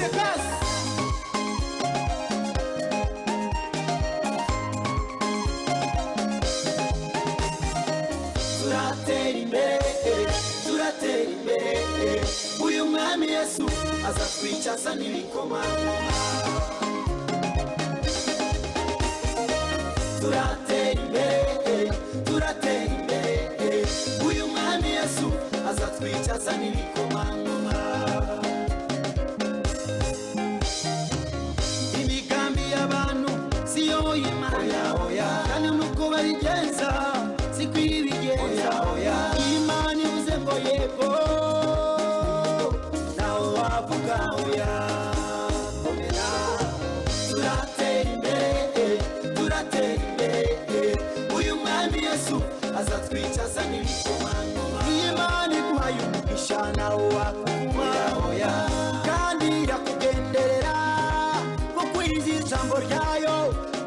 Twende kazi. Turatera imbere, turatera imbere. Uyu mwami Yesu azatwicaza n'ibikomangoma. Turatera imbere, turatera imbere. Uyu mwami Yesu azatwicaza n'ibikomangoma. Imigambi y'abantu siyo y'Imana, oya, kandi nuko babigenza siko ibigenza, oya. Imana ivuze ngo yego, nawe wavuga oya. Komera, turatera imbere, turatera imbere. Uyu mwami Yesu azatwicaza n'ibikomangoma. Imana iguhaye umugisha, nawe wakuvuma, oya, kandi irakugenderera kuko irizi ijambo ryayo,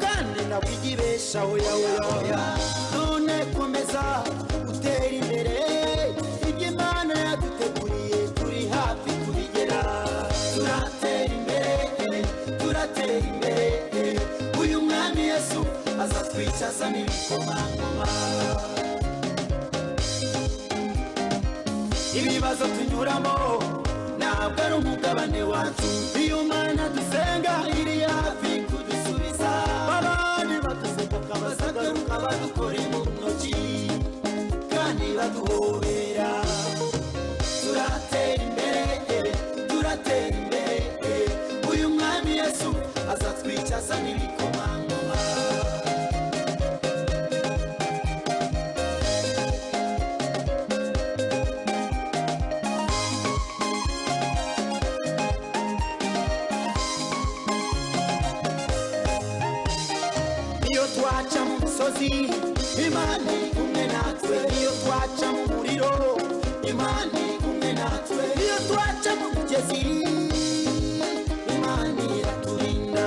kandi ntabwo ijya ibesha, oya, oya, oya. None komeza utere imbere, ibyo Imana yaduteguriye turi hafi kubigera. Turatera imbere, turatera imbere. Uyu mwami Yesu azatwicaza n'ibikomangoma. Ibibazo tunyuramo ntabwo ari umugabane wacu. Iyo Mana dusenga iri hafi kudusubiza. Abandi baduseka bazagaruka badukore mu ntoki kandi baduhobera. Turatera imbere, turatera imbere. Uyu mwami Yesu azatwicaza n'ibikomangoma. Iyo twaca mu misozi, Imana iri kumwe natwe. Iyo twaca mu muriro, Imana iri kumwe natwe. Iyo twaca mu mugezi, Imana iraturinda.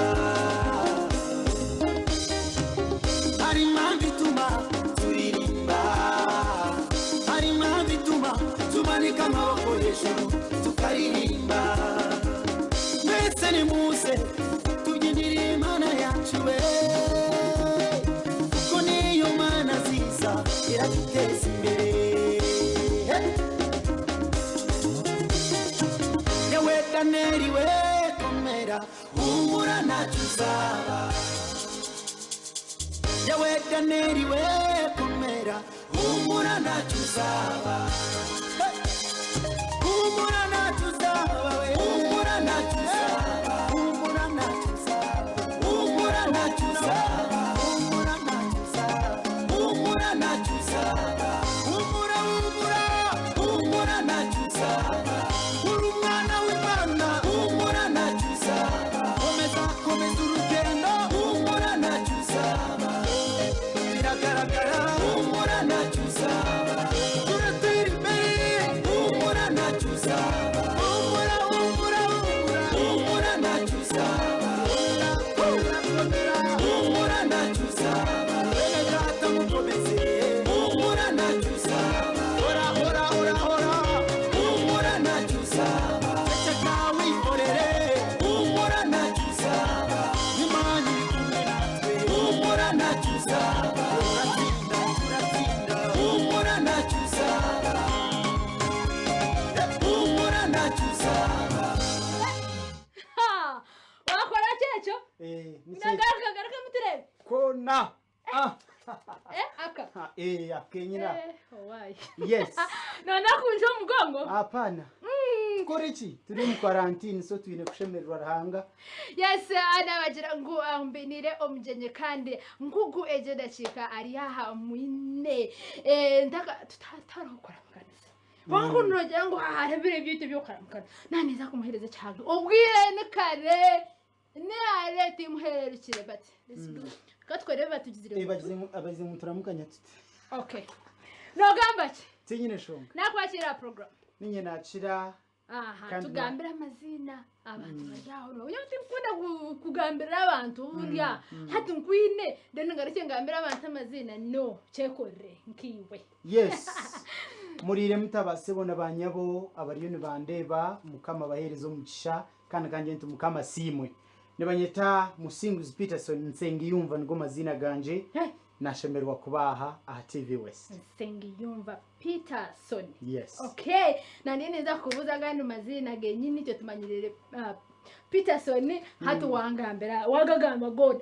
Hari impamvu ituma turirimba, hari impamvu ituma tumanika amaboko hejuru tukaririmba. Mwese nimuze tubyinire Imana yacu we, kuko niyo Mana nziza iraduteza imbere. Yewe Daniyeli we, komera, humura, ntacyo uzaba. Yewe Daniyeli we, komera, humura, ntacyo uzaba. Humura, ntacyo uzaba we. Humura, ntacyo uzaba. Humura, ntacyo uzaba. Humura, ntacyo uzaba. Humura, ntacyo uzaba. Humura, ntacyo uzaba. Humura, humura, humura, ntacyo uzaba. Uri umwana w'Imana, humura, ntacyo uzaba. Komeza, komeza urugendo, humura, ntacyo uzaba. Biragaragara, humura, ntacyo uzaba. Turatera imbere, humura, ntacyo uzaba. Humura, humura, humura, humura, ntacyo uzaba. Humura, ntacyo uzaba. Bene data mukomeze, humura, ntacyo uzaba. Hora, hora, hora, hora, humura, ntacyo uzaba. Ceceka wihorere, humura, ntacyo uzaba. Imana iri kumwe natwe, humura, ntacyo uzaba. Turatsinda, turatsinda, humura, ntacyo uzaba. Humura, ntacyo uzaba. Ha! Wakora kyekyo? Nagaruka, garuka muturebe. Kona. Ah. Eh, aka. Eh, akenyina. Eh, owayi. Yes. None akunje omugongo? Hapana. Tukore ki? Turi mu quarantine, so twine kushemererwa Ruhanga. Yes, anabagira ngu ambinire omugyenyi kandi nkugu egyo dakiika ari aha mwine. Eh, ndaka tutaraho kuramukana. Wangu nogira ngu hariho ebiro byaitu by'okuramukana. Naaniza kumuheereza ekihango. Obwire ni kare. Ni hare timuheererukire but let's go. Ka tukorebe batugizire. Eh, bagize ngu abagize ngu turamukanya tuti. Okay. Nogamba ki? Tinyine shonga. Nakwakira aha program. Ninye nakira. Aha, Kandi tugambire amaziina abantu bari aho. Nyowe tinkukunda kugambirira abantu burya. Hati nkwine then ngarukye ngambire abantu amaziina. No, kyekorere nkiiwe. Yes. Muriire muta ba sebo na ba nyabo abariyo nibandeeba. Mukama abaheereze omugisha. Kandi kangye nti Mukama asiimwe. Nibanyeta Musinguzi Peterson Nsengiyumva nigo maziina gangye. Nashemererwa kuba aha aha TV West. Nsengiyumva Peterson. Yes. Okay, nanye ninza kukubuuza agandi maziina genyini itwe tumanyirire uh, Peterson hati wangambira wagagamba goona.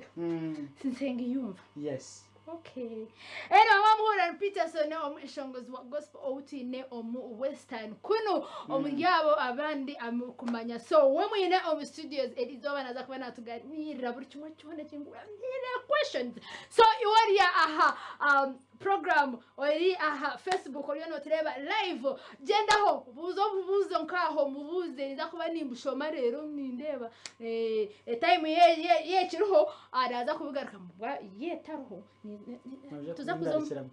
Nsengiyumva. Yes. Okay. Era wamuhurira ni Peterson omweshongozi wa gospel ou twine omu Western kunu omuri abo abandi amukumanya. So we mwine omu studios erizooba naza kuba natuganirira buri kimwe kyona ekingu nyine questions. So iwe ori aha program ori aha Facebook oriyo notureeba live gyendaho buuza obubuuzo nk'aho mubuuze ninza kuba nimbushoma reero nindeeba time yekiriho araza kubigarukamu bwa yetariho Noija tuza kuza omu- kubingarukiramu.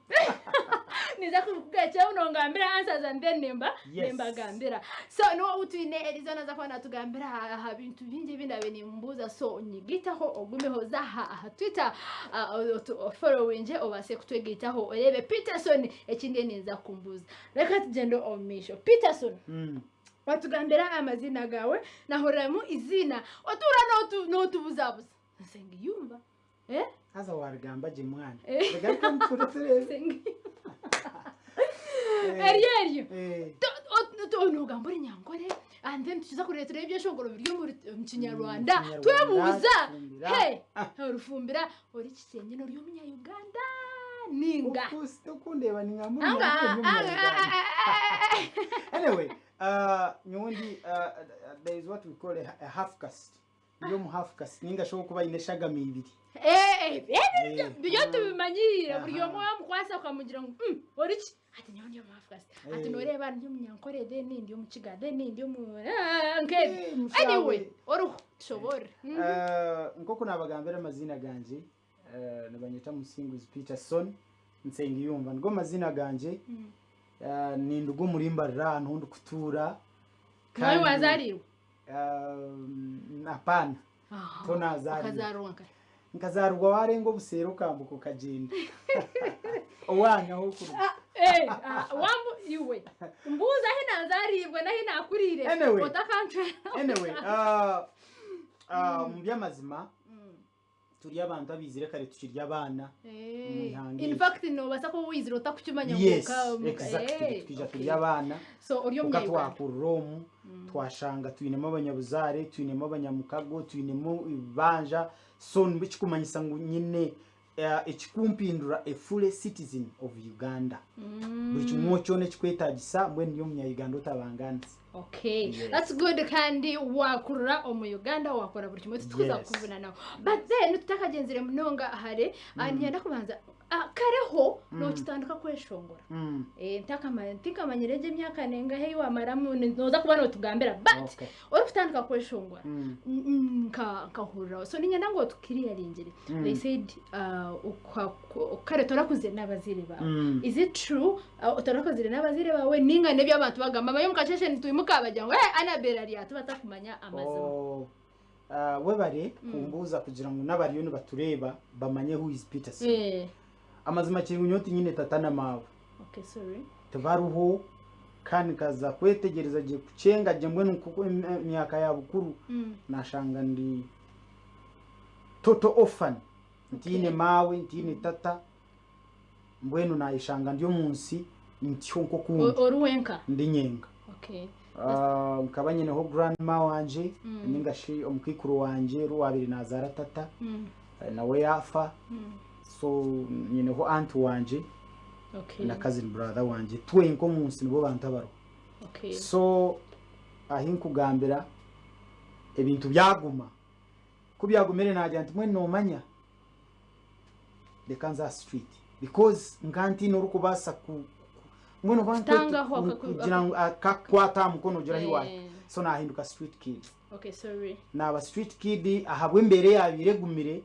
niza kugarukiramu nongambira answers and then nimba Yes. nimbagambira so niwe ou twine erizo naza kuba natugambira aha bintu bingi ebi ndabe nimbuuza so nyigitaho ogumeho za aha aha twitter ofollowinge obaase kutwegaitaho oreebe Peterson ekindi ninza kumbuuza reka tugyende omu maisho Peterson Watugambira amaziina gaawe nahuriramu iziina otuura notu notubuzabuza Nsengiyumva eh? Haza warigamba gye mwana. Eh. Rigaruke mukuru turebe. Nsengiyumva Eh, eryo eryo eh, nogamba ori nyankore and then tukiza kureetera ebyeshongoro biri omu omu kinyarwanda Kinyarwanda, twebuuza Kifumbira. hey Ah. orufumbira ori kikyenyine ori omunya Uganda ninga Of course, tokundeeba ningamba Anga, omunyankore anga, omunyarwanda. Anyway, nyowe ndi there is what we call a half caste. Ndi omu half caste ninga shi ow'okuba aine eshagama ibiri. Eh, eh, Eh, byo tubimanyirire buri Aha. omwe wamukwasa ukamugira ngu "Mm, ori ki ati nyowe ndi omu half caste ati Eh. noreeba ndi omunyankore then ndi omukiga then ndi omu ah, nk'ebyo Eh, mushawe. anyway oriho tushobore Nk'oku naabagambira amaziina gangye, Nibanyeta Musinguzi Peterson Nsengiyumva nigo mazina gangye. Ninduga omuri Mbarara aha niho ndikutuura. Nawe wazarirwe? Apana. Tiho nazarirwe. Okazarirwa nkahi? Nkazarirwa warenga obuseere okambuka okagyenda. Owanyu ahu orikuruga. Wambu iwe mbuuza ahi nazarirwe n'ahi nakuriire Anyway. otakancwera. Anyway, omu by'amazima Turi abantu abaizire kare tukiri abaana omu ihanga In eri. fact noobaasa kuba waizire otakukimanya ngu Yes, oka exactly. Tukaija turi abaana So ori kwonka omunya-Uganda. twakurira omu twashanga twinemu abanyabuzaare, twinemu abanyamukago, twinemu ebibanja so ekikumanyisa ngu nyine ekikumpindura a fully citizen of Uganda. Buri kimwe kyona ekikwetagisa mbwenu ndi omunya-Uganda otabangaanisa. Okay. Yes. That's good kandi wakurira omu Uganda wakora buri kimwe titukuza Yes. kukuvunanaho. But then tutakagyenzire munonga hare mm. niinyenda kubanza ah, kareho nokitandika kweshongora. Eh, ntakamanya tinkamanyire egyo emyaka nengahi ei wamaramu ni- noza kuba notugambira but Okay. orikutandika kweshongora nka nkahuriraho so niinyenda ngu otukiriyaringire. They said kare torakuze n'abazaire baawe. Is it true Otarakozire n'abazaire baawe ninga n'ebi abantu bagamba manya omu kasheeshe nitwimuka bagira ngu eh Annabel ari aha tibatakumanya amazima. Oh, ah, webare kumbuuza kugira ngu n'abariyo nibatureeba bamanye who is Peterson. Eh, Amazima kiri ngu nyowe tinyine tata na maawe. okay sorry. Tibariho kandi nkaza kwetegyereza gye kukyenga gye mbwenu nk'oku emyaka ya bukuru nashanga ndi total orphan. Ntiine maawe, ntiine tata. Mbwenu naayeshanga ndi omu nsi ntyo nk'oku ndi. Ori wenka? Ndi nyenka. Okay. Ah, nkaba nyineho grandma wangye ninga shi omukaikuru wangye ori owaabaire naazaara tata nawe yaafa so nyineho aunt wangye Okay. na cousin brother wangye twenka omu nsi nibo bantu abariho. Okay. So ahi nkugambira ebintu byaguma ku byagumire naagira nti mbwenu noomanya reka nze aha street because nka ntiine orikubaasa ku mbwenu oba Kutangaho kugira ngu akakukwata aha mukono ogira ahi waahika Eh. so naahinduka street kid Okay, sorry. naaba street kid ahabw'embeera eyaabaire egumire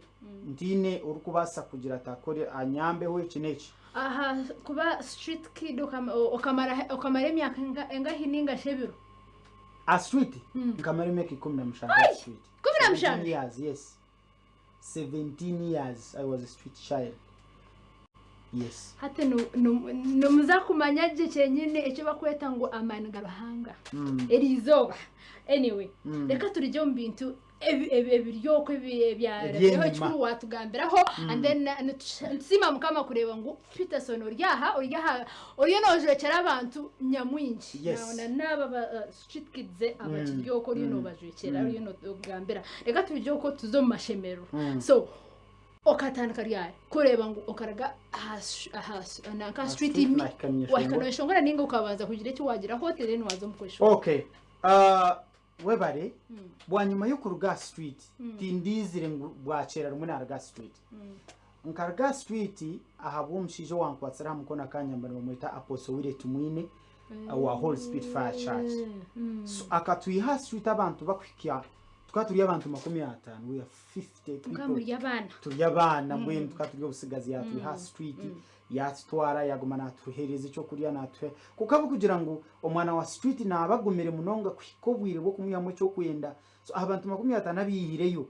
ntiine orikubaasa kugira ati akore anyambeho eki n'eki Aha kuba street kid okamara okamara emyaka engahi ninga shi ebiro? Aha street nkamara emyaka 17 aha street 17? 17 years yes 17 years I was a street child. Yes. Hati nimuza kumanya gye kyenyine eki bakweta ngu amaani ga Ruhanga eri izooba. Anyway, reka turugye omu bintu ebiri okwo ebyarabireho ekikuru watugambiraho and then nitusiima Mukama kureeba ngu Peterson ori aha ori aha oriyo nojwekyera abantu nyamwingi na naaba aba street kids abakiri okwo oriyo nobajwekyera oriyo nogambira. Reka turugye okwo tuze omu mashemerero. So Okatandika ryari kureeba ngu okaruga aha aha nanka Aha street street nahika wahika nyeshongora. noyeshongora ninga okabanza kugira eki wagiraho then waza omu kweshongora? Okay. Webare bwanyima y'okuruga aha street tindiizire ngu bwakyera rimwe naruga aha street. Nkaruga aha street ahabw'omushaija owankwatsire aha mukono akanyamba nibamweta Apostle Willy Tumwine owa Holy Spirit Fire Church. So akatwiha aha street abantu bakuhika tukaba turi abantu 50 we are 50 Mukaba people muri abaana. turi abaana mbwenu tukaba turi obusigazi yatwiha aha street yatutwara yaguma natuhereza ekyokurya natuhe kwonka ahabw'okugira ngu omwana wa street naaba agumire munonga kuhika obwire bw'okumwihamu ekyokwenda so abantu 50 abaihireyo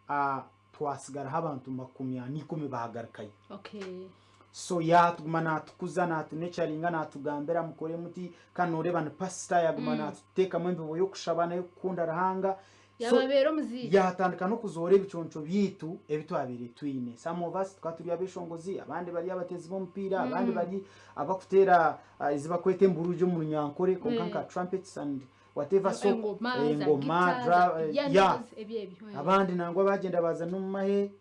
ah, twasigaraho abantu 40 baagarukayo Okay. so yatuguma natukuza natunekyaringa natugambira mukore muti kandi noreeba ni pasita yaguma natuteekamu embibo y'okushaba n'ey'okukunda Ruhanga So, Yababeera omuziire. yatandika n'okuzoora ebiconco byaitu ebi twabaire twine. Some of us tukaba turi abeshongozi, abandi bari abateezi b'omupiira, abandi bari abakuteera ezi bakweta emburugi omu runyankore kwonka nka trumpets and whatever so Engoma, za engoma, guitar, dra- za eh, pianos, yeah. ebyo ebyo. Abandi nangwa bagyenda baza n'omu mahe.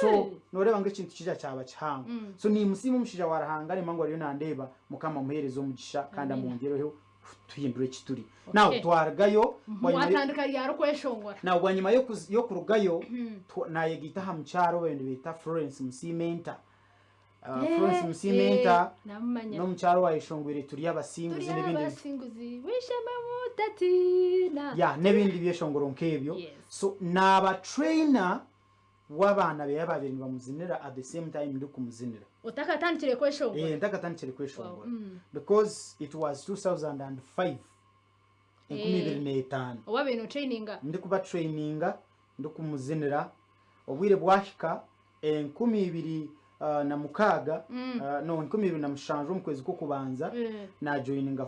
So noreeba ngu ekintu kija kyaba kihango. So nimusiima omushaija wa Ruhanga nimba ngu ariyo nandeeba, Mukama amuheereze omugisha kandi amwongyereho kutuhindura eki turi. Now twarugayo bwanyima yo- Mwatandika ryari kweshongora? Now bwanyima y'okuz- y'okurugayo twa- nayegaita aha mukyara ou baabaire nibeeta Florence Musiimenta. Florence Musiimenta Namumanya. n'omukyara owayeshongwire Turi Abasinguzi Turi n'ebindi abasinguzi wishema mutatiina. yeah, n'ebindi byeshongoro nk'ebyo. Yes. So naaba trainer w'abaana beye abaabaire nibamuzinira at the same time ndikumuzinira. Otakatandikire kweshongora? Eh, ntakatandikire kweshongora. Wow. Because it was 2005, 2005. Owabaire notraininga? Ndikuba traininga, ndikumuzinira. Obwire bwahika 2006, no 2007 omu kwezi kw'okubanza, najoininga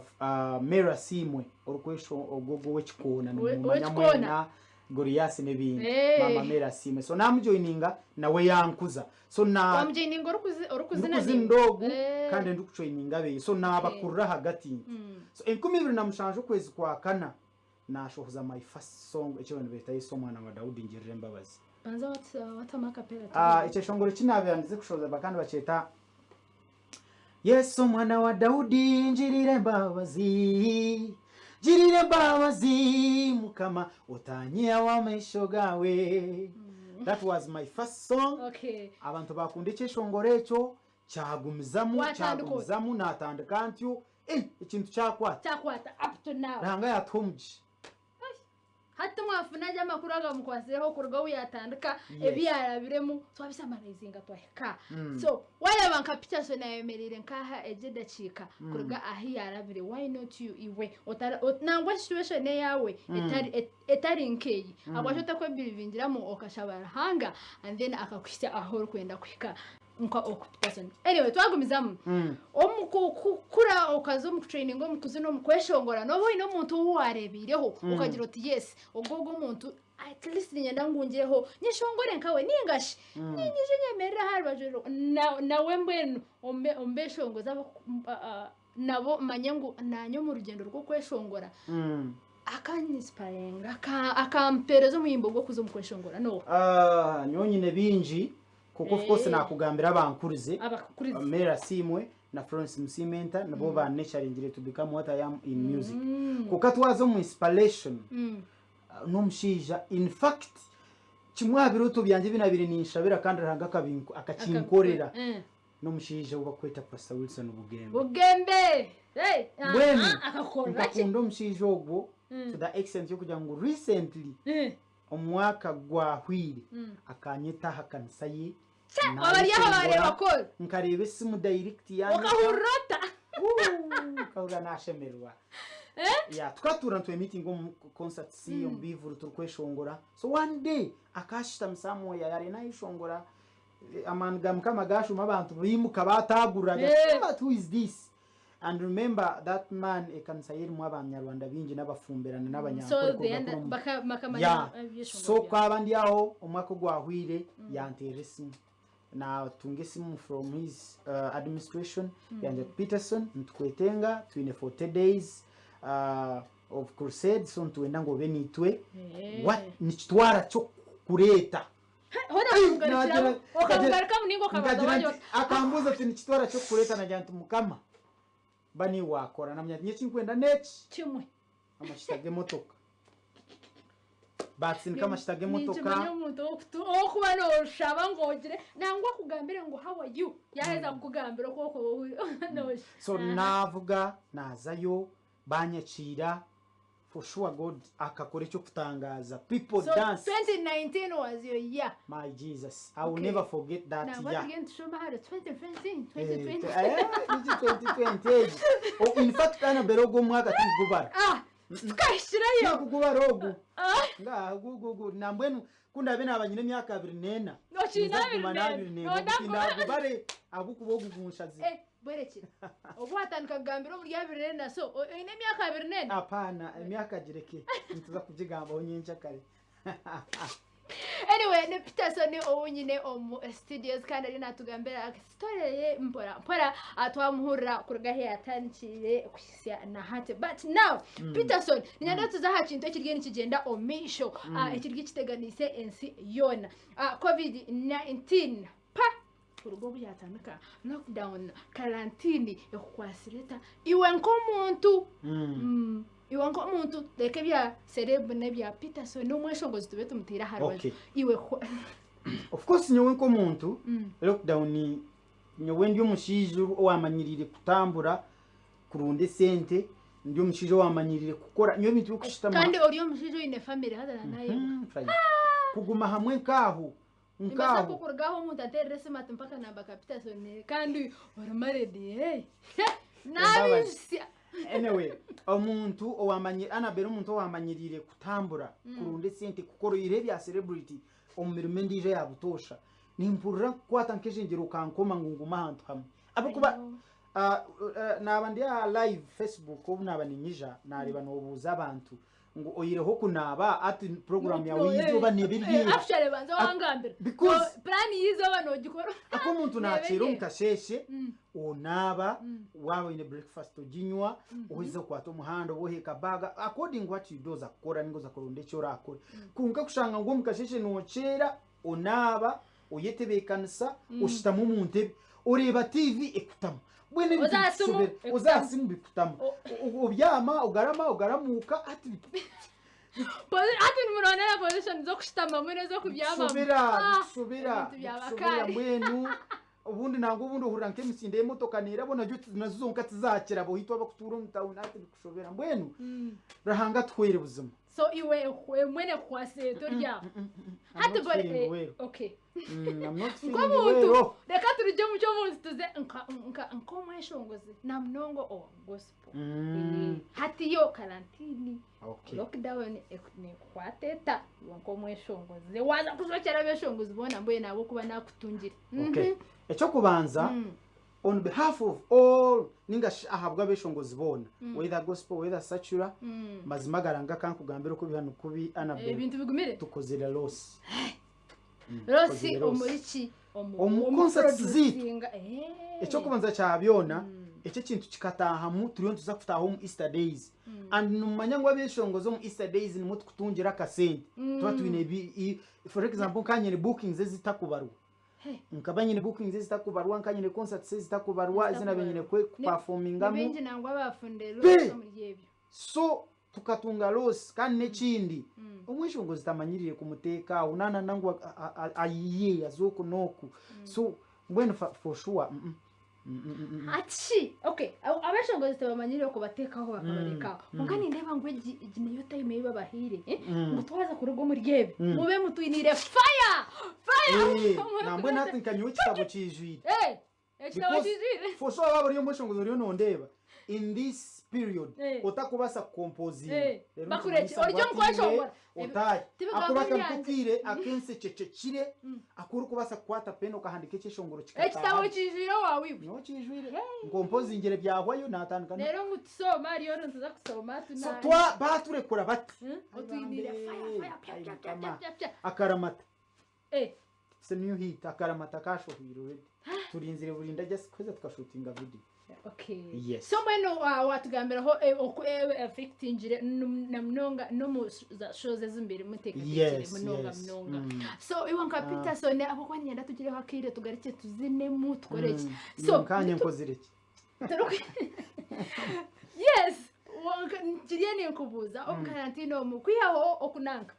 Mary Asiimwe orikwesho ogwo ogwo ow'ekikoona nimumumanya Ow'ekikoona. mwena. Goriasi n'ebindi. Eh. Maama Mary Asiimwe. So namujoininga nawe yankuza. So na Wamujoininga orikuzi orikuzina ndikuzina naiwe? ogu Eh. kandi ndikujoininga abeye. So nabakurira ahagati nti. So 2007 okwezi kwa kana nashohoza my first song eki abantu beeta Yesu omwana wa Daudi ngirira embabazi. Banza wat watamu akapera Ah, tureebe. ekyeshongoro eki nabandize kushohoza bakaba nibakyeta Yesu mwana wa Daudi ngirira embabazi ngirira embabazi mukama otanyihaho amaisho gawe that was my first song Okay. abantu bakunda ekyeshongoro ekyo kyagumizamu Watandika ota? kyagumizamu natandika ntyo eh, ekintu kyakwata Kyakwata up to now. Ruhanga yatuha omugisha Hati mwafuna gye amakuru agamukwasireho kuruga obu yaatandika Yes. ebi yaarabiremu twabisamaraizinga twahika. So waareeba nka Peterson ayemereire nk'aha egi edakiika kuruga ahu yaarabire why not you iwe otara ot nangwa situation eyaawe etari et etari nk'eyi ahabwaki otakwebirivingiramu okashaba Ruhanga and then akakuhitsya ahu orikwenda kuhika. nka oku Peterson. Anyway, twagumizamu. Omu kukura okaza omu kutraininga omu kuzina omu kweshongora nooba oine omuntu ou waareebeireho okagira oti yes ogwo ogwo omuntu at least niinyenda ngu ngireho nyeshongore nkawe ninga shi niinyija nyemerere aha rubaju nawe mbwenu omu beshongozi nabo manye ngu naanye omu rugyendo rw'okweshongora akanyinsipayiringa akampeereza omuhimbo gw'okuza omu kweshongora n'oha? Nyowe nyine bingi Kwonka of course nakugambira abankurize Abakukurize. Mary Asiimwe na Florence Musimenta nibo ba nurturingire to become what I am in music. Kwonka twaza omu inspiration n'omushaija in fact kimwe aha birooto byangye ebi nabaire ninshabira kandi Ruhanga akabinku- akakinkorera n'omushaija ou bakweta Pastor Wilson Bugembe. Bugembe! Hey! Mbwenu Aha, akakora ki? nkakunda omushaija ogwo to the extent y'okugira ngu recently Omu mwaka gwahweire akanyeta aha kanisa ye Waba ori aho waareeba call. Nkareeba esimu direct yanyeta. Okahurira ota? Nkahurira nashemererwa. Yeah, tukatuura nitwemeetinga omu concerts, omu bivuru turikweshongora. So one day akashutami somewhere yariyo nayeshongora. Amaani ga Mukama gaashuma abantu baimuka baataagurura Eh. but who is this? And remember that man ekanisa ye erimu abanyarwanda baingi n'abafumbirana n'abanyankore So kuruga they end kuri omu- bakamanya Yeah. ebyeshongoro So byawe. kwaba ndi aho omwaka ogwahwire yanteera esimu natunga esimu from his administration yangira ati Peterson nitukwetenga twine 40 days of crusade so nitwenda ngu obe naitwe Eh. What nikitwara ky'okukureeta Hona Nagira- okamugarukamu ninga okabanza nkagira wajya nti akambuuza ati nikitwara ky'okukureeta nagira nti mukama ba niiwe waakora namanya nti nyowe ekinkwenda n'eki kimwe amashita g'emotoka Baatsindika amashita g'emotoka. Ninkimanya omuntu ow'okuba nooshaba ngu ogire nangwa akugambire ngu how are you yaaheza kukugambira oku orikuba ohurira. So naavuga naazayo baanyakiira for sure God akakora eky'okutangaaza people So dance 2019 was your year. my Jesus I will Okay. never forget that Nangwa year. tugende tushome ahari 2020 Eh, 2020. eh, niki 2020 egi. Oh, in fact Annabel ogwo omwaka tigubara. Ah, tukahikirayo. Tigubara ogu. Ah, Nga gugugu nambwenu kundabe naba nyine emyaka 24. Okiine Ninza kuguma 24. na 24. Nooda Tindagubare ahabw'okuba ogu gunshazire. Eh, bwerekye. Obu watandika kugambira omuri 24 so oine emyaka 24? Apaana, emyaka gireke nituza kugigambaho nyenkyakare. Anyway, ni Peterson ou nyine omu studios kandi ariyo natugambira story ye mpora mpora ah, twamuhurira kuruga ahu yatandikiire kuhitsya na hati. But now, Peterson, niinyenda tuze aha kintu ekiriyo nikigyenda omu maisho, ah, ekiriyo kiteganiise ensi yoona. Ah, Covid-19 pa! Kuruga obu yatandika lockdown, karantini ekukwatsire eta? Iwe nk'omuntu, iwe nk'omuntu reka ebya celeb n'ebya Peterson n'omweshongozi tube tumutaire aha rubaju. Okay. Iwe kwa- Of course nyowe nk'omuntu lockdown nyowe ndi omushaija owamanyiriire kutambura kurunda esente ndi omushaija owamanyiriire kukora nyowe ebintu by'okushutama Kandi ori omushaija oine family haza na naayebwa. Fine. Kuguma hamwe nk'aho Nimbaasa Nkaaho. kukuruga aho omuntu ateerera esimu ati mpa akanamba ka Peterson kandi ori married hey. Nabisya. Anyway, omuntu owamanyire Annabel omuntu owamanyiriire kutambura, kurunda esente, kukora oihireho ebya celebrity omu mirimo endiijo eya butoosha, nimpurira nkukwata nk'eshengyero okankoma ngu ngume ahantu hamwe. Ahabw'okuba naaba ndi aha live Facebook obu naaba niinyija naareeba noobuuza abantu ngu oyireho kunaaba ati program yawe y'eizooba neeba eri Eh, eiha. actually banza wangambira Because- No, plan y'eizooba nogikora Aku omuntu Neeba nakyera omu eri kasheeshe onaaba waaba oine breakfast oginywa oheza okwata omuhanda oba oheeka bag according what you do oza kukora ninga oza kuronda eki orakore kwonka kushanga ngu omu kasheeshe nokyera onaaba oyetebeekanisa oshutama omu ntebe oreeba TV ekutama mbwenu ebintu Oza aha simu, bikushobera ekutama. oza aha simu bikutama Obyama ogarama ogaramuuka hati Hati nimuronda na position z'okushutamamu n'ez'okubyamamu. bikushobera Ah, bikushobera ebintu bya bikushobera bakari. mbwenu obundi nangwa obundi ohurira nk'emisinde y'emotoka neeraba nazo nazo zonka tizaakira bohitwa abakutuura omu tawuni hati bikushobera mbwenu Ruhanga atuhwere buzima. So iwe mbwenu ekukwasire tori aho. I'm Hati not bore feeling well. okay. I'm not feeling Nk'omuntu well. reka turugye omu ky'omuntu tuze nk'omweshongozi na munonga owa gospel. Hati yo karantini Okay. lockdown nekukwata eta iwe nk'omweshongozi waaza kujwekyera abeshongozi boona mbwenu ahabw'okuba nakutungire. Okay. Eky'okubanza on behalf of all ninga shi ahabw'abeshongozi boona whether gospel whether secular mazima agaranga kankugambire oku bihano kubi Annabel Ebintu bigumire. tukozire loss. Loss Tukozire loss. omuri ki? Omu concerts ziitu. producinga. Eh. Eky'okubanza kya byona ekyo ekintu kikataahamu turiyo nituza kutaaha omu Easter days and nimumanya ngu abeshongozi omu Easter days nimwo tukutungira akasente tuba twine for example nka nyine bookings ezitakubarwa Nkaba nyine bookings ezitakubarwa, nkaba nyine concerts ezitakubarwa ezi naabaire nyine Ni kuperformingamu. baingi nangwa abaafunire Be! loss omuri ebyo. So tukatunga loss kandi n'ekindi omweshongozi tamanyiriire kumuteeka aho naanana ngu ayiye aze oku n'oku so mbwenu for sure mm. Ati okay abeshongozi tibamanyire okubateekaho bakabareka aho kwonka nindeeba ngu egi egi niyo time ei babahaire eh, ngu twaza kuruga omuri ebi mube mutwiniire fire fire Eh, nambwenu hati nka nyowe ekitabo kiijwire Eh, ekitabo Because kiijwire for sure waaba ori omweshongozi oriyo nondeeba. In this period Eh. otakubasa kukompozinga Eh, Rero bakureke, nikimanyisa ngu orye omu kweshongora. atiire, otaahe Tibigambo akuba byangye. akantu akensekyekyekire aku orikubasa kukwata peni okahandika ekyeshongoro Ekitabo kikataaha kijwire owawe iwe. nyowe kijwire nkompozingire byahwayo natandika na- Rero ngu tusoma hariyo nituza kusoma so tunaabe. twa baturekura bati Hmm? Otwiniire fire fire pya Ai, pya pya Mukama. pya pya. Akaramata. Eh. It's a new hit akaramata kashohwire already turinzire burinda just kweza tukashutinga video. Okay. Yes. So mbwenu watugambiraho oku affectingire na munonga n'omu za shows ezimbiri muteekateekire munonga munonga. So iwe nka Peterson ahabw'okuba niinyenda tugireho akaire tugarukye tuzinemu tukore ki. So Nkanye nkozire ki? Yes, kiriyo ninkubuuza omu karantine omu kwihaho okunanka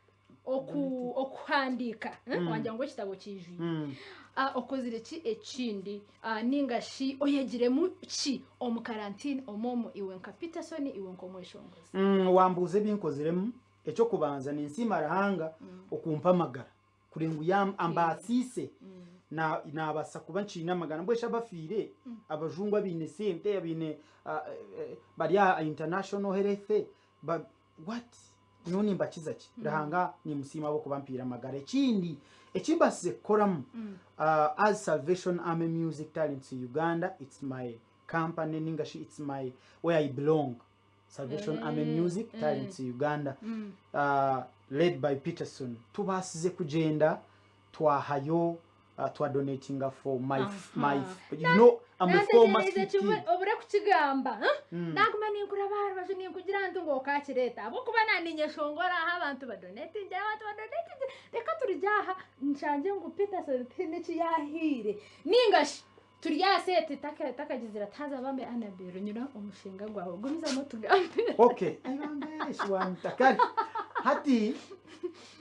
oku okuhandiika eh, wangira ngu ekitabo kiijwire Ah, okozire ki ekindi Ah, ninga shi oyegiremu ki omu karantine omu omu iwe nka Peterson iwe nk'omweshongozi? Wambuuza ebi nkoziremu, eky'okubanza ninsiima Ruhanga okumpa amagara kureba ngu yam- ambaasiise na- naabaasa kuba nkiine amagara. Mbwenu shi abafiire, abajungu abaine sente, abaine ah, eh, bari aha international health, ba- what? Nyowe nimbakiza ki? Ruhanga nimusiima ahabw'okuba ampiire amagara. Ekindi eki mbaasize kukoramu as Salvation Army Music Talents Uganda, it's my company ninga shi it's my where I belong. Salvation Army Music Talents Uganda led by Peterson. Tubaasize kugyenda twahayo twa donatinga for my my you know I'm a former Nantegyereize street kimwe kid. obure kukigamba huh? Naguma ninkuraba aha rubaju ninkugira nti ngu okakireeta ahabw'okuba naninyeshongora aha abantu badonetingire abantu badonetingire reka turugye aha nshangye ngu Peterson tihaine eki yaahaire ninga shi turi aha seeti takagizire ati haza bambe Annabel nyura omushinga gwawe gumizamu otugambire. Okay, ai bambe shi wanyita kare hati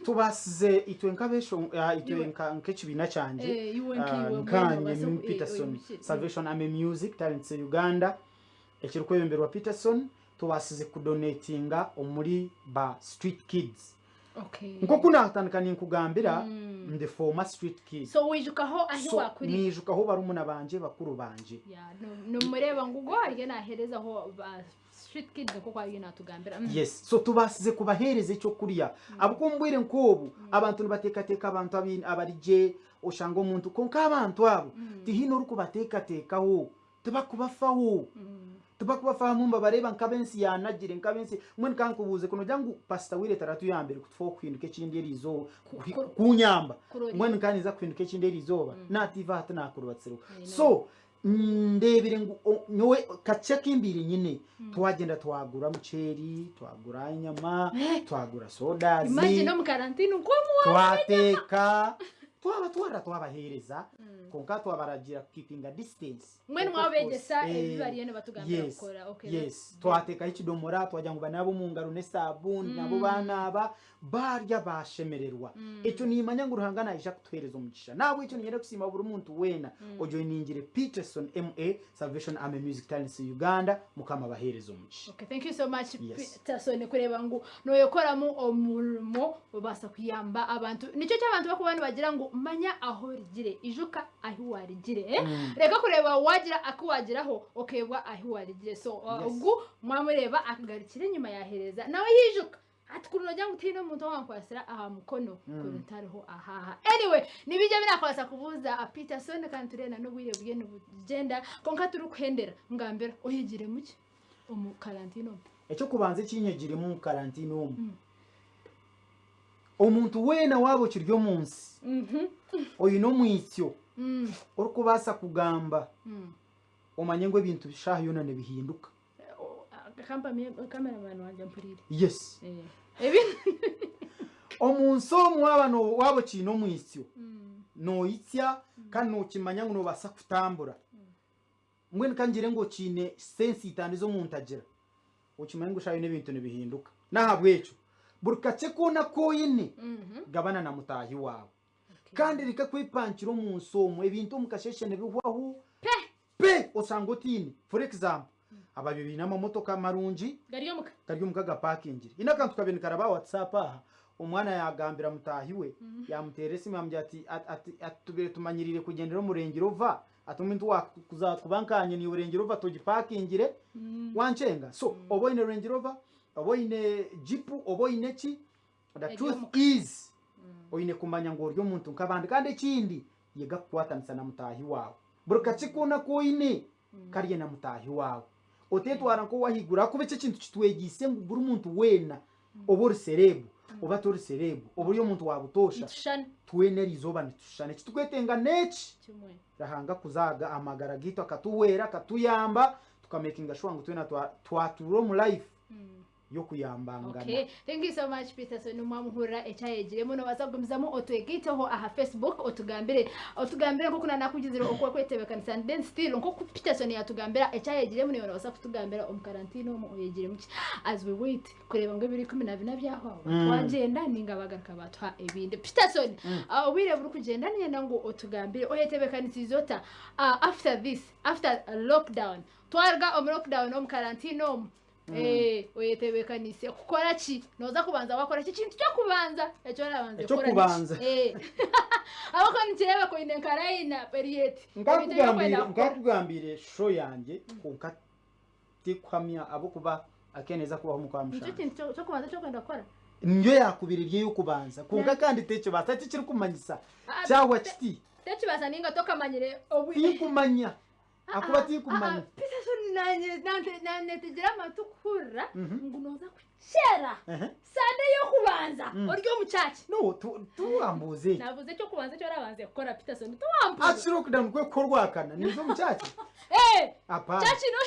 tubaasize itwe nk'abesho ah, itwe Iwe. nka nk'ekibiina kyangye Eh, iwe ah, nk'iwe mbwenu nkanye obaase Mimi Peterson oyimukire. Salvation Army Music Talents Uganda ekirikwebemberwa Peterson tubaasize kudonatinga omuri ba street kids Okay. Nk'oku naatandika ninkugambira ndi former street kid. So wijukaho ahi So wakurire. niijukaho barumuna bangye bakuru bangye. Yeah, no- nomureeba ngu ogwo ariyo naaheerezaho ba street kids nk'oku ariyo naatugambira. Yes, so tubaasize kubaheereza ekyokurya. Ahabw'okuba omu bwire nk'obu abantu nibateekateeka abantu abaine abari gye oshanga omuntu kwonka abantu abo tihaine orikubateekateekaho. Tibakubafaho. Tibakubafaho hamwe nibabareeba nk'ab'ensi yaanagire, nk'ab'ensi. Mbwenu ka nkubuuze, ku noogira ngu Pasita Willet aratuyambire kutufaho kuhinduka ekindi eriizooba, kunyamba, mbwenu nka ninza kuhinduka ekindi eriizooba, naatiiva aha tinaakurubatsireho. So, ndeebire ngu nyowe kakye aku mbaire nyine, twagyenda twagura omuceeri, twagura enyama, twagura sodas, Imagine omu karantini nk'omu twateeka, twabatwarira twabaheereza. Kwonka twabaragiira kukiipinga distance. Mbwenu Kwonka of course, mwabegyesa ebi eh, bariyo nibatugambira yes, kukora. Okay, yes. that's good. Twateekaho ekidomora twagira ngu banaabe omu ngaro n'esaabuuni nabo baanaaba baarya baashemererwa. Ekyo niimanya ngu Ruhanga naija kutuheereza omugisha. N'ahabw'ekyo niinyenda kusiima buri muntu weena ojoiningire Peterson MA Salvation Army Music Talents Uganda. Mukama abaheereze omugisha. Okay, thank you so much Yes. Peterson kureeba ngu noyekoramu omurimo obaasa kuyamba abantu. Nikyo ky'abantu bakuba nibagira ngu manya ahu origire, ijuka ahu warigire. Eh? Reka kureeba wagira aku wagiraho okeebwa ahu warigire. So ogu mwamureeba akagarukira enyima yaheereza nawe yaijuka. Hati kuri nogira ngu tihaine omuntu owankwatsire aha mukono kuri ntariho ahaha. Anyway, nibija birakwasa kubuuza Peterson kandi tureeba n'obwire buriyo nibugyenda kwonka turikuhendera ngambira oyegiremu ki omu karantine omu? Eky'okubanza eki nyegiremu omu karantine omu, omuntu weena waaba okiri omu nsi oine omwitsyo orikubaasa kugamba omanye ngu ebintu shaaha yoona nibihinduka. Kampamye cameraman wangye ampuriire. Yes. Eh. Ebi Omu nsi omu waaba no- waaba okiine omwitsyo noitsya kandi nookimanya ngu noobaasa kutambura. Mbwenu ka ngire ngu okiine sensi itaano ezi omuntu agira, okimanye ngu shaaha yoona ebintu nibihinduka. N'ahabw'ekyo buri kakye koona aku oine, gabana na mutaahi waawe. Kandi reka kwepankira omu nsi omu, ebintu omu kasheeshe nibihwaho. Pe! Pe! Oshanga otiine. For example, ababaire baine amamotoka marungi Gari omuka. gari omuka gapakingire. Haine akantu kabaire nikaraba aha WhatsApp aha, omwana yaagambira mutaahi we, yaamuteerera esimu yaamugira ati, ati, ati, ati tubaire tumanyiriire kugyendera omu Range Rover, Ati omuntu wakuza kuba nkanye niiwe Range Rover togipakingire wankyenga so oba oine Range Rover oba oine Jeep oba oine ki the Eri truth omuka. is oine kumanya ngu ori omuntu nk'abandi kandi ekindi yega kukwatanisa na mutaahi waawe buri kakye koona aku oine karye na mutaahi waawe oteetwara nk'ow'ahaiguru ahakuba eki ekintu kitwegyeise ngu buri muntu weena oba ori sereebu oba tori sereebu oba ori omuntu wa butoosha Nitushushana twena eri izooba nitushushana eki turikwetenga n'eki kimwe. Ruhanga kuza aha amagara gaitu akatuhwera akatuyamba tukamekinga shuwa ngu twena twatuura omu life y'okuyambangana. Okay. Thank you so much Peterson mwamuhurira ekyayegiremu nobaasa kugumizamu otwegaiteho aha Facebook otugambire otugambire nkoku nanakugizire oku okwetebekanisa and then still nkoku Peterson yatugambira ekyayegiremu niiwe nobaasa kutugambira omu karantine omu oyegiremu ki as we wait kureeba ngu ebiro 14 byahwaho twagyenda ninga bagaruka batuha ebindi Peterson ah, obwire burikugyenda niinyenda ngu otugambire oyetebekanisiize ota ah, after this after lockdown twaruga omu lockdown omu karantine omu Eh, oyetebekanise kukora ki noza kubanza wakora ki ekintu kyokubanza eki orabanze kukora ni ki? Eky'okubanza. Eh. ahabw'okuba nikireebeka oine nka line up eri eti Ebintu ebi orikwenda kukora. Nkakugambire show yangye kwonka tikuhamya ahabw'okuba akeye neeza kubaho omu kwa Nikyo mushanju. kintu ky'okubanza eki orikwenda kukora? Niyo yaakubire eri ey'okubanza kwonka kandi tekibaasa tikirikumanyisa Ah, kyahwa kiti. Tekibaasa ninga tokamanyire obwire. Tinkumanya ahakuba tinkumanya. Peterson nanye naanetegire amatu kuhurira ngu nooza kukyera Sande y'okubanza ori omu church. No, tiwambuuza ekyo. Naabuuza eky'okubanza eki orabanze kukora Peterson, tiwambuuza. Ati lockdown kwe kukorwakana ninza omu church? Eh! Hapana. Church no.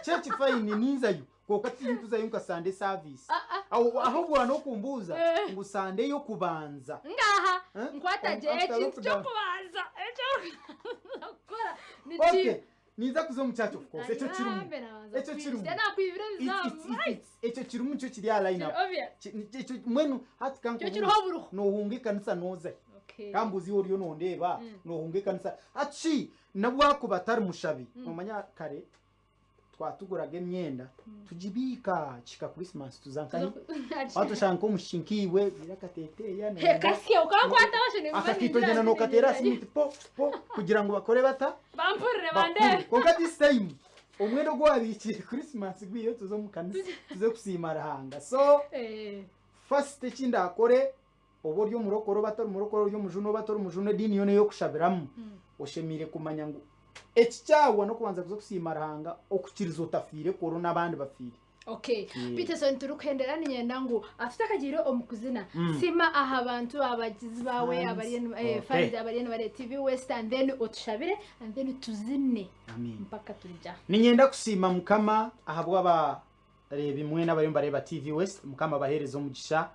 Church fine ninzayo kwonka tinkuzayo nka Sunday service. Ah, ah. Aho ahobwo n'okumbuuza Eh. ngu Sunday y'okubanza. Ngaha Eh? nkwata gye After ekintu lockdown. ky'okubanza eky'okubanza kukora ni Okay. ki? Ninza kuza omu church of course. Ekyo kirimu. Ayambe nabanza Ekyo kwija. kirimu. Nakwibira It's- ebizamu. it's- it's- it's- Ekyo kirimu nikyo kiri aha line Kiri up. obvious. Ekyo mbwenu hati Kyo kankubuuze. kiriho buruho. Noohunga ekanisa nooza hi? Okay. Kambuuze iwe oriyo nondeeba, noohunga ekanisa. Hati shi n'obu akuba atari mushabi, noomanya kare twatuguraga emyenda tugibiika kihika Christmas tuza nkahi? Waatushanga nk'omwishiki nkaiwe oine akateeteeya He kasya okankwata basho ninguma akakeito ogyenda nookateera aha simu oti po po kugira ngu bakore bata? Bampurire Bakure. bandeebe. Kwonka this time omwenda ogu waabiikiire Christmas gwiheyo tuze omu kanisa tuze kusiima Ruhanga. So Eh. first eki ndaakore oba ori omurokore oba tori murokore, ori omujuni oba tori mujuni, ediini yoona ey'okushabiramu, oshemereire kumanya ngu eki kyahwa n'okubanza kuza kusiima Ruhanga okukiriza otafiire kworo n'abandi bafiire. Okay. Peterson turikuhendera niinyenda ngu tutakagiire omu kuzina siima aha bantu abagizi baawe Fans. abariyo ni- eh, Okay. fans abariyo nibareeba TV West and then otushabire and then tuzine Amiina. mpaka turigye aha. Niinyenda kusiima Mukama ahabw'aba Reeba imwe n'abariyo nibareeba TV West, Mukama abaheereze omugisha.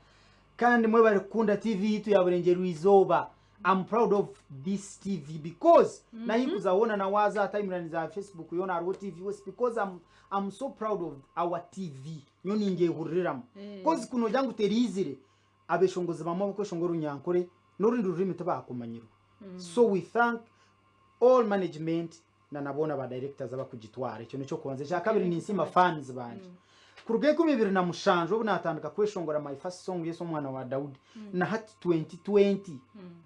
Kandi mwebare kukunda TV yaitu ya Burengyerwa Izooba. I'm proud of this TV because mm -hmm. nahinkuza hoona na waaza aha timeline za Facebook yoona hariho TV West because I'm, I'm so proud of our TV. Nyowe ningyehuriramu. Because kunogira ngu teriizire, abeshongozi bamwe abakweshongora orunyankore n'orundi rurimi tibakumanyirwe. So we thank all management na na boona ba directors abakugitwara ekyo neky'okubanza ekyakabiri ninsiima fans bangye kuruga 2007 obu natandika kweshongora my first song Yesu omwana wa Daudi na hati 2020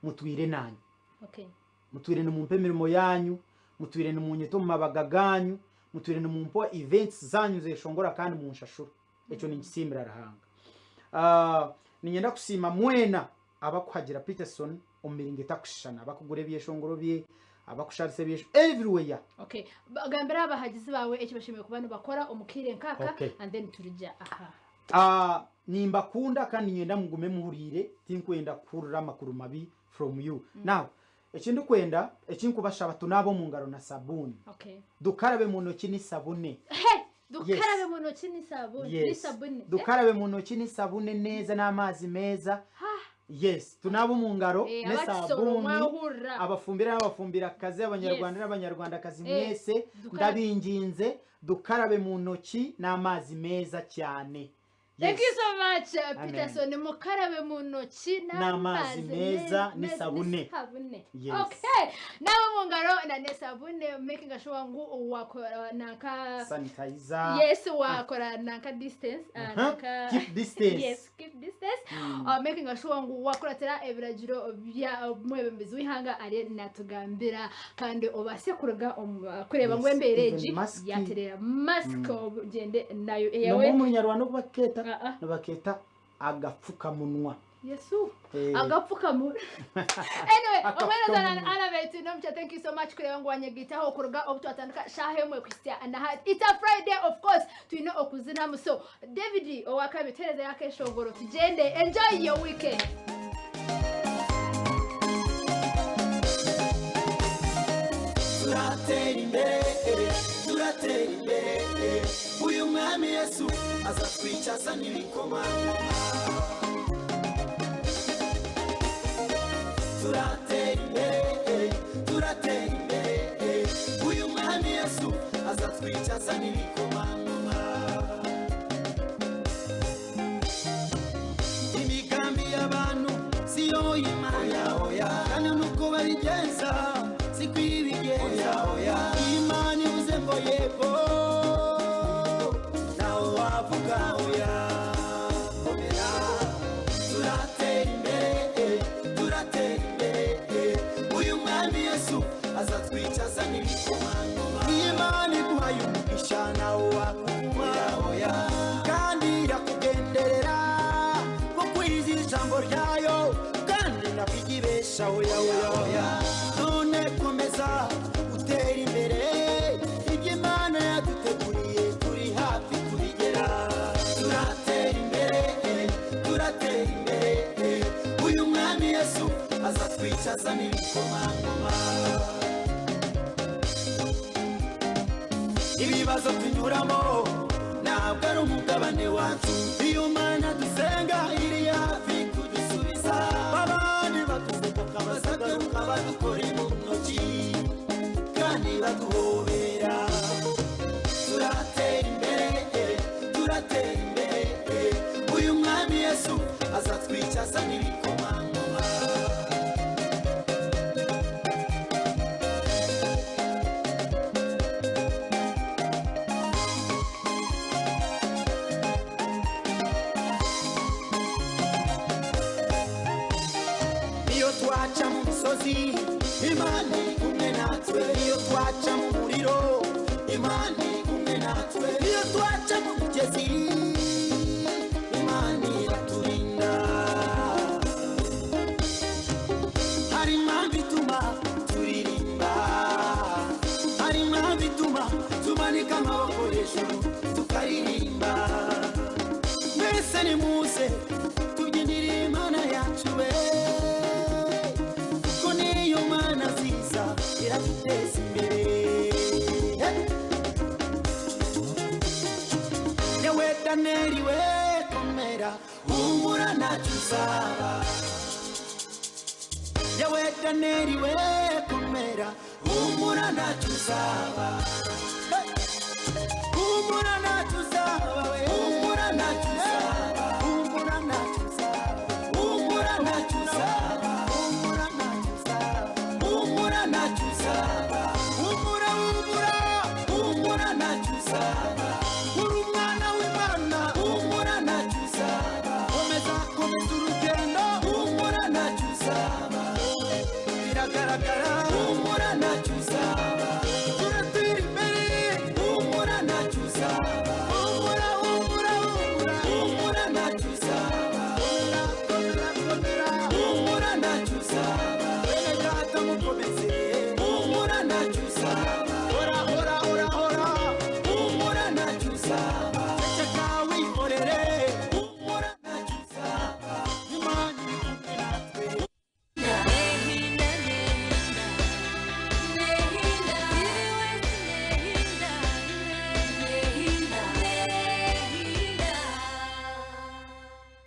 mutwire nanye Okay. mutwire nimumpa emirimo yanyu mutwire nimunyeta omu mabaga ganyu mutwire nimumpa events zanyu zeshongora kandi munshashura ekyo ninkisiimira Ruhanga Ah, niinyenda kusiima mwena abakuhagira Peterson omu miringo etakushushana, abakugura ebyeshongoro bye, abakusharisa ebyeshongoro, everywhere. Okay. Gambira abahagizi baawe eki bashemereire kuba nibakora omu kaire nk'aka Okay. and then turugye aha. Ah, nimbakunda kandi niinyenda mugume muhuriire, tinkwenda kuhurira amakuru mabi from you. Now, eki ndikwenda, eki nkubashaba tunaabe omu ngaro na sabuuni. Okay. Dukarabe mu ntoki n'esabune. He! Dukarabe mu ntoki n'esabune. Yes. N'esabune. Dukarabe mu ntoki n'esabune neza n'amazi meza. Yes, tunaabe omu ngaro Eh, abakisoro n'esabuuni. mwahurira. Abafumbira n'abafumbirakazi, Abanyarwanda Yes. n'Abanyarwandakazi Eh, mwese dukarabe. ndabinginze dukarabe mu ntoki n'amazi meza cyane. Thank you so much Amen. Peterson mukarabe mu ntoki N'amazi meza n'isabune. n'isabune. Yes. Okay. Nawe mu ngaro na n'esabune making sure ngu wakora nanka Sanitizer. Yes wakora nanka distance Aha. nanka Keep distance. Yes, keep distance. Making sure ngu wakuratira ebiragiro bya mwebembezi w'ihanga ariyo natugambira kandi obaase kuruga omu kureeba ngu Yes, embeera even egi mask. yatereera. Mask ogyende nayo eyawe. Nomwe omunyarwanda oku bakeeta, Ah, ah. nibakeeta agapfukamunwa. Yesu. Eh. Agapfukamunwa. Anyway, Agapfukamunwa. omwana Anabeti Nomcha, thank you so much kureba ngu wanyegitaho okuruga obu twatandika shaaha emwe kuhitsya na hati. It's a Friday, of course twine okuzinamu. So David owakabi, tuhereza yakeshongoro tugyende. Enjoy your weekend. Turatera imbere, turatera imbere. Uyu mwami Yesu aza twicaza n'ibikomangoma. Turatera imbere, turatera imbere. Uyu mwami Yesu aza twicaza n'ibikomangoma. Imigambi y'abantu siyo y'Imana, oya, kandi nuko babigenza siko ibigenza, oya. Imana ivuze ngo yego, nawe wavuga oya. Komera, turatera imbere, turatera imbere. Uyu mwami Yesu aza twicaza n'ibikomangoma. Imana iguhaye umugisha, nawe wakuvuma, oya, kandi irakugenderera kuko izi ijambo ryayo, kandi ntabwo oya, oya, oya. None komeza utera imbere. Ibyo Imana yaduteguriye turi hafi kubigera. Turatera imbere, turatera imbere. Uyu mwami Yesu aza twicaza n'ibikomangoma. Ibibazo tunyuramo ntabwo ari umugabane wacu. Iyo Mana dusenga iri hafi kudusubiza. Abandi baduseka bazagaruka badukora mu ntoki kandi baduhobera. Turatera imbere, turatera imbere. Uyu mwami Yesu azatwicaza n'ibikomangoma. Iyo twaca mu misozi, Imana iri kumwe natwe. Iyo twaca mu muriro, Imana iri kumwe natwe. Iyo twaca mu mugezi, Imana iraturinda. Hari impamvu ituma turirimba, hari impamvu ituma tumanika amaboko hejuru tukaririmba. Mbese nimuze tubyinire Imana yacu we, kuko niyo Mana nziza iraduteza imbere. Yewe Daniyeli we, komera, humura, ntacyo uzaba. Yewe Daniyeli we, komera, humura, ntacyo uzaba. Humura, ntacyo uzaba we. Humura, ntacyo.